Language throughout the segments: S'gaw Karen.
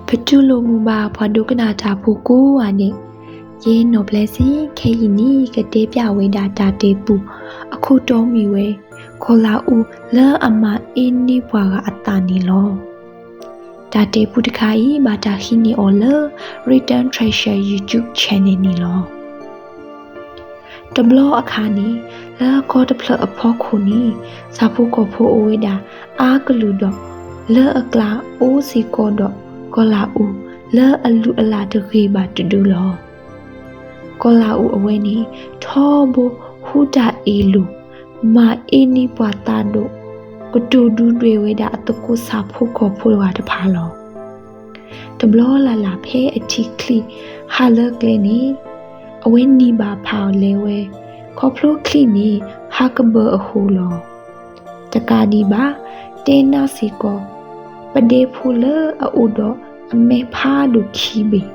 ပတူၢ်လိာ်မုာ်ဘၣ်ပှၤဒိကနၣ်တၢ်ဖိကိးဂၤဒဲး, ယဲနီၢ်ဘျဲစ့ၣ် ခဲအံၤန့ၣ် ကတဲပျးဝဲဒၣ်တၢ်တဲပူ အခိၣ်တီမ့ၢ်ဝဲ ကီၤလၤအူလၢအမၤအ့န့ၢ်ပှၤဂၤအသးန့ၣ်လီၤ. တၢ်တဲပူတခါအံၤ ဘၣ်တၢ်ဟံးန့ၢ်အီၤလၢ Written Treasure YouTube channel န့ၣ်လီၤ. တဘျီအခါန့ၣ် လၢကီၢ်တဖျၢၣ်အဖီခိၣ်န့ၣ် ဆၣ်ဖိကီၢ်ဖိအိၣ်ဝဲဒၣ်အါကလုာ်ဒီး လၢအကျါအိၣ်စ့ၢ်ကီးဒီးကီၤလၤအူလၢအလုၢ်အလၢ်တဂ့ၤဘၣ်တဒုလီၤ. ကီၤလၤအူအဝဲန့ၣ် ထီဘိဟူးတၢ်အ့ၣ်လိာ် မၤအ့န့ၢ်ပှၤသးဒီး ကတိၤဒုးဒွဲၣ်ဝဲဒၣ်အသကိးဆၣ်ဖိကီၢ်ဖိတဂၤတဖၣ်လီၤ. တဘျီလၢ်လၢ်ဖဲအထံၣ်ချံၣ်ဟးလၢကျဲန့ၣ် အဝဲနံၤဘၣ်ဖးအီၤလဲၤဝဲ ခီဖျိချံၣ်န့ၣ်ဟးကဘၢအဃိလီၤ. တကးဒံးဘၣ် တဲနၢ်စ့ၢ်ကီး ပဒဲဖိလၢအအိၣ်ဒီးအမဲာ်ဖးဒိၣ်ခံဘ့ၣ်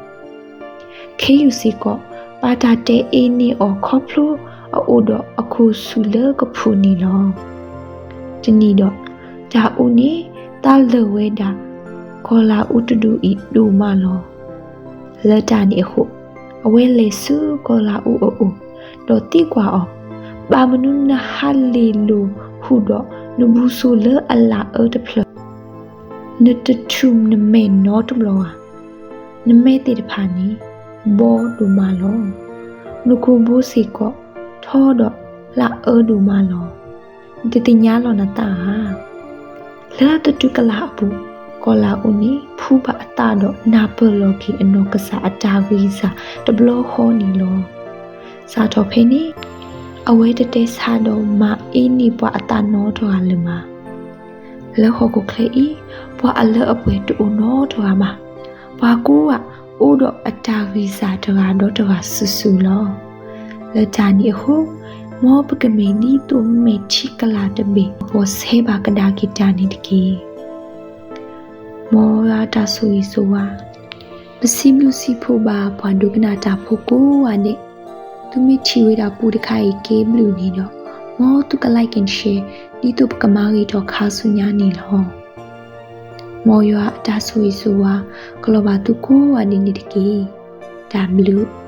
ခ့ယုၢ်စ့ၢ်ကီး ဘၣ်တၢ်တဲအ့န့ၢ်အီၤခီဖျိအအိၣ်ဒီးအခိၣ်ဆူၣ်လၢကဖုးန့ၣ်လီၤ. တနံၤဒီး တၢ်အူန့ၣ်သးလၢာ်ဝဲဒၣ် ကီၤလၤအူတဒူအံၤဒိၣ်မးလီၤ. လၢတၢ်န့ၣ်အဃိ အဝဲလဲၤဆူကီၤလၤအူအအိၣ် ဒီးသံကွၢ်အီၤ, ဘၣ်မနုၤနဟးလ့ၣ်လိာ်ဟူးဒီးနဘူးစိလၢအလၣ်အၢတဖျၢၣ် နတထူၣ်နမဲာ်နီတဘျီဧါ. နမဲာ်သ့ၣ်တဖၣ်န့ၣ် ဘီဒိၣ်မးလီၤ. နကိာ်ဘိစ့ၢ်ကီးထီဒီးလၣ်အၢဒိၣ်မးလီၤ. နတသ့ၣ်ညါလီၤနသးဧါ. လၢသတူၢ်ကလာ်အပူၤ ကီၤလၤအူန့ၣ် ဖူဘၣ်အသးဒီးနၢ်ပၢၢ်လီၤက့ၤအနီၢ်ကစၢ်အတၢ်ဂံၢ်စၢ်တဘျီဃီန့ၣ်လီၤ. စးထီၣ်ဖဲန့ၣ် အဝဲတတဲဆါဒီးမၤအ့န့ၢ်ပှၤအသးနီတဂၤလၢၤဘၣ်. လၢဟီၣ်ခိၣ်ချၢအံၤ ပှၤအလၢအပှဲၤတအိၣ်နီတဂၤဘၣ်. ပှၤကိးဂၤအိၣ်ဒီးအတၢ်ဂံၢ်စၢ်တဂၤဒီးတဂၤစုာ်စုာ်လီၤ. လၢတၢ်န့ၣ်အဃိ မ်ပကမ့ၢ်ဒ်သိးမဲာ်ထံကလၤတဘ့ၣ် အဘီၣ်စဲဘၣ်ကဒါက့ၤတၢ်န့ၣ်တက့ၢ်. မ်ယွၤတၢ်ဆိၣ်ဂ့ၤဆိၣ်ဝါ ပစံးဘျုးစံးဖှိၣ်ဘၣ်ပှၤဒိကနၣ်တၢ်ဖိကိးဂၤဒဲး, သုမ့ၢ်ထံၣ်ဝဲဒၣ်ပူတခါအံၤက့ၤဘျုးန့ၣ်ဒီး မ်သုက like and share ဒ်သိးပကမၤဂ့ၤထီၣ်ခါဆူညါန့ၣ်လီၤ. မ်ယွၤအတၢ်ဆိၣ်ဂ့ၤဆိၣ်ဝါ ကလီၤဘၣ်သုကိးဂၤဒဲးန့ၣ်တက့ၢ်. တၢ်ဘျုး